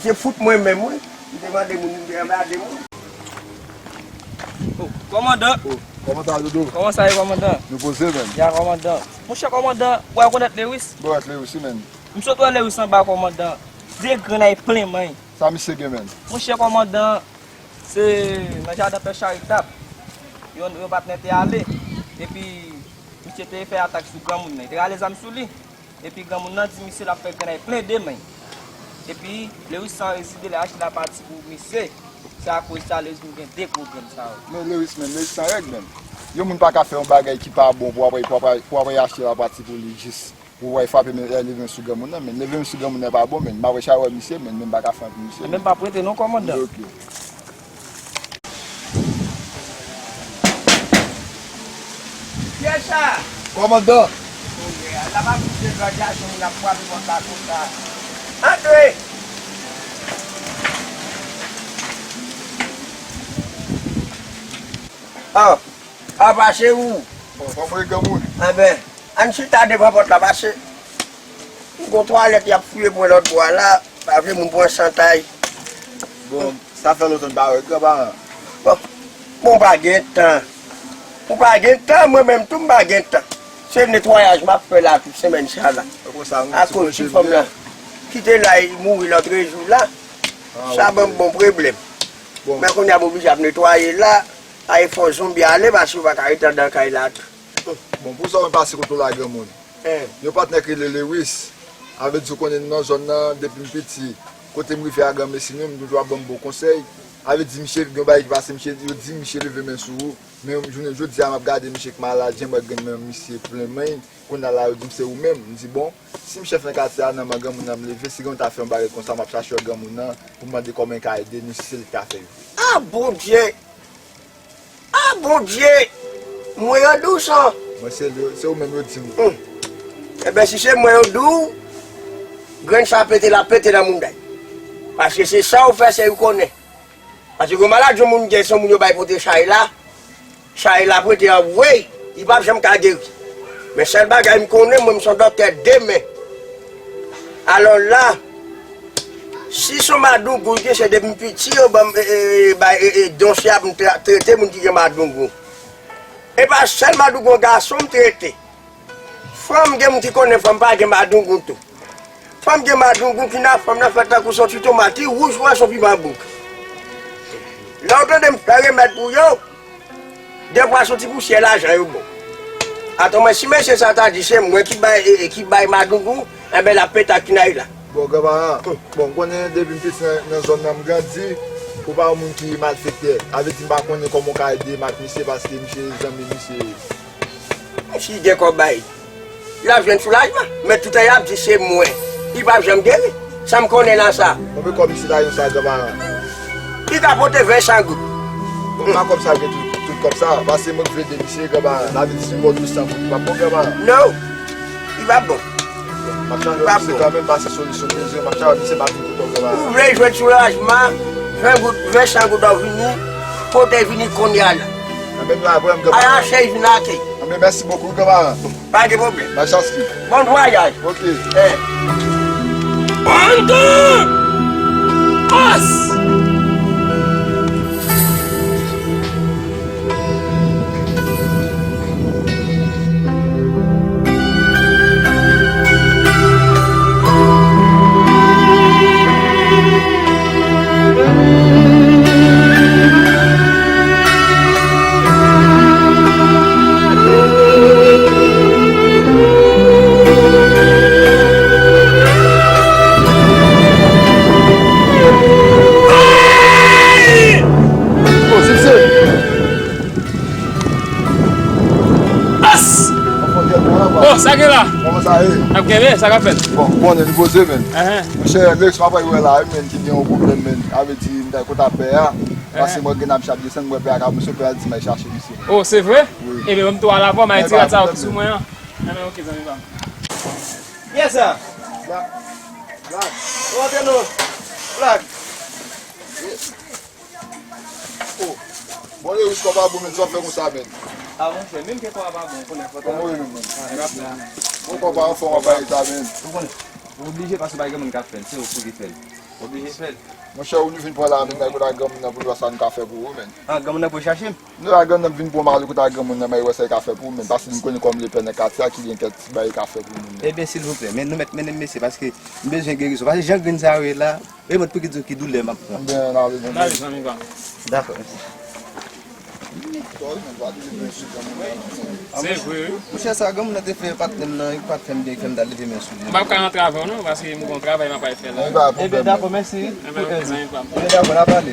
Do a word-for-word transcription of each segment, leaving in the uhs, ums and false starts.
Te fout mwen menm, wi. M te mande moun, m te anmède moun. Oh, kòmandan. Oh, kòman sa, Dodo? Kòman sa ye, kòmandan? Nou poze, menm. Ya, kòmandan. Monchè, kòmandan, ou rekonèt Lewis? Mwen rekonèt Lewis, wi, menm. M sot wè Lewis anba, kòmandan. De grenn ay plen men. Sa misye gen, menm? Monchè, kòmandan, se nan jaden Pè Charitab. Yon, yon patnè te ale. Epi, misye te fè atak sou granmoun nan. Li te rale zam sou li. Epi granmoun nan di misye l ap fè grenn ay plen de men. Epi Lewis san rezide, li achte lapati pou misye. Se akoz sa Lewis vin gen de gwo grenn sa yo. Men Lewis, men Lewis san règ menm. Yon moun pa ka fè yon bagay ki pa bon pou apre, pou apre, pou apre achte lapati pou li jis. Pou wè frape men, leve men sou granmoun nan, men leve men sou granmoun nan pa bon, men m ap wè sa wè misye, men, men m pa ka fè anpil misye. Men m p ap rete non, kòmandan. Ok. Kiyès sa? Kòmandan. Kounye a, la pa pouse gradyason moun ap frape pòt la konsa. Antre! Ah, ah, pase ou. Bon, kòman ye granmoun? Enben, ann chita devan pòt la, pase. Gon twalèt y ap fouye pran lòt bò a la, pa vle moun pran chantay. Bon, sa fè lontan n pa wè granparan. Bon, bon, ou pa gen tan. Ou pa gen tan, mwen menm tou m pa gen tan. Se netwayaj m ap fè la tout semèn sa la. Akoz ti fanm la kite la, li mouri lòtrejou la. Sa ban m bon pwoblèm. Men kounye a m oblije ap netwaye la. Ay fò zonbi ale, paske yo pa ka rete anndan kay la tou. Bon, pou sa w pase kote w la, granmoun. Yon patnè k rele Lewis. A vle di, ou konnen nan zòn nan, depi m piti, kote m rive a granmesi nou, m toujou ap ban m bon konsèy. A vle di, misye gen yon bagay ki pase, misye, yo di misye leve men sou ou. Men jounen jodi a, m ap gade misye k malad, jan m wè grenn men misye plen men. Kounye a la, yo di m se ou menm. M di, bon, si m chèf nan katye a, nan men granmoun nan m leve, si granmoun ta fè yon bagay konsa, m ap chache wè granmoun nan pou m mande kòman l ka ede nou, si se li k ta fè yo. Ah, Bondye! Ah, Bondye! Mwen an dousan. Mwen se li, se ou menm yo di m. Hum. Enben, si se mwen yo di w, grenn sa pete, l ap pete nan mouda w. Paske se sa w fè, se ou konnen. Paske gon maladi yon moun gen, se yon moun yo bay pote chay la. Chay la prete an vwey, li p ap janm ka geri. Men sèl bagay m konnen, mwen, m se yon dòktè de men. Alò la, si se yon madougou l gen, se depi m piti yo ban m, e, e, e, bay, e, e, don sya pou m tra-, trete moun ki gen madougou. E pa sèl madougou, gason m trete. Fanm gen moun ki konnen fanm pa gen madougou tou. Fanm gen madougou ki nan fanm nan fè tankou soti tomat, li wouj, ou wè se yon piman bouk. Lè w tande m fè remèd pou yo, dèfwa soti pou syèl lajan yo bon. Atò mwen, si mesye sa ta di se mwen ki bay, e, e, ki bay madougou, enben l ap pete ak kinay la. Bon, granparan, bon, m konnen depi m piti nan, nan zòn nan m grandi, ou pa yon moun ki malfektè. Sa vle di m pa konnen kòman w ka ede m ak misye paske misye zanmi misye. Si gen kòb bay, l ap jwenn soulajman. Men toutan y ap di se mwen, li p ap janm geri. Sa m konnen nan sa. Konbyen kòb misye ta jwenn sa, granparan? Li ka pote ven san goud. Bon, pa kòb sa gen tout, tout kòb sa, paske mwen k vle ede misye, granparan. Sa vle di si m ba w douz san goud, li p ap bon, granparan? Non, li p ap bon. M ap chanje misye kanmenm, paske solisyon m bezwen, m ap chanje misye, m ap vin kote w, granparan. Ou vle jwenn soulajman, ven goud, ven san goud w ap vini, kote vini kounye a la. Anben, nou la vrèman, granparan. Ay achte vin ake. Anben, mèsi bokou, granparan. Pa gen pwoblèm. Mwen chans ki. Bon vwayaj. Ok. Eh. Pandan As! As! Oh, sa gen la? Kòman sa ye? N ap kenbe, sa k ap fèt? Bon, bon, nou poze, men. Monchè, Lex, m ap wè la, wi, men, ki gen yon pwoblèm, men. Sa vle di, m ta kote ap pè a. Paske mwen gen ap chap desann, mwen pè a ka mousye, pè a di m al chache misye. Oh, se vre? Wi. Ebyen, ban m tou al avè w, m al retire sa ki sou mwen an. Enben, ok, zanmi pa m. Yes, sir. Black. Black. Ou antre non. Black. Oh. Bon, Lewis, kò pa bon, men, sa w fè konsa, men. Ah, monchè, menm ke kò a pa bon, ou konnen, fò ta. Kòman w ye menm, men? Ah, n ap la. Bon, kò pa anfòm, w ap bay eta, men. Ou konnen. Ou oblije, paske pa gen moun k ap fè l, se ou pou ki fè l. Oblije fè l. Monchè, ou nou vin pran la avèk nèg ou la granmoun nan pou nou wè sa nou ka fè pou ou, menn. Ah, granmoun nan pou chache m? Nou la granmoun nan vin pran mari kouta granmoun nan, men wè sa l ka fè pou ou, menn. Paske m konnen kòm lepè nan katye a ki gen kèk ti bagay li ka fè pou ou, menn. Ebyen, silvouplè, men nou mèt mennen m mesye, paske m bezwen gerizon. Paske jan grenn sa yo ye la, e mwen pou ki di w ki doulè m ap pran. Ebyen, n ale, zanmi. N ale, zanmi pa m. Dakò, mesye. Se vre, wi. Monchè, sa granmoun nan te fè patnè m nan, li pa t fè m byen, fè m t al leve men sou li. M p ap ka rantre avè w non, paske m gon travay m ap al fè la. Ebyen, dakò, mèsi pou èd ou. Ebyen, dakò, n a pale.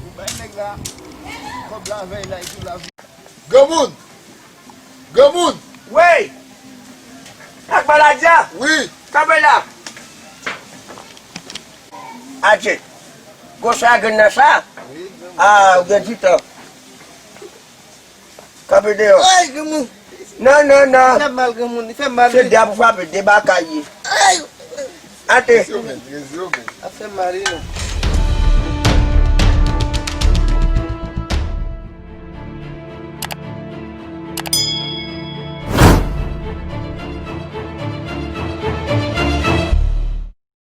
Ou bay nèg la kòb la vèy la, epi la. Granmoun! Granmoun! Wi! Ak maladi a? Wi! Kanpe la! Adje! Gwo sa grenn nan sa? Wi, granmoun. Ah, ou gen ditan. Kanpe deyò. Ay, granmoun. Non, non, non. Fè mal, granmoun, li fè mal. Se wi. De a pou frape, de bagay ye. Ay! Ate. Rezi yo, men, rezi yo, men. A fè mal, wi, non.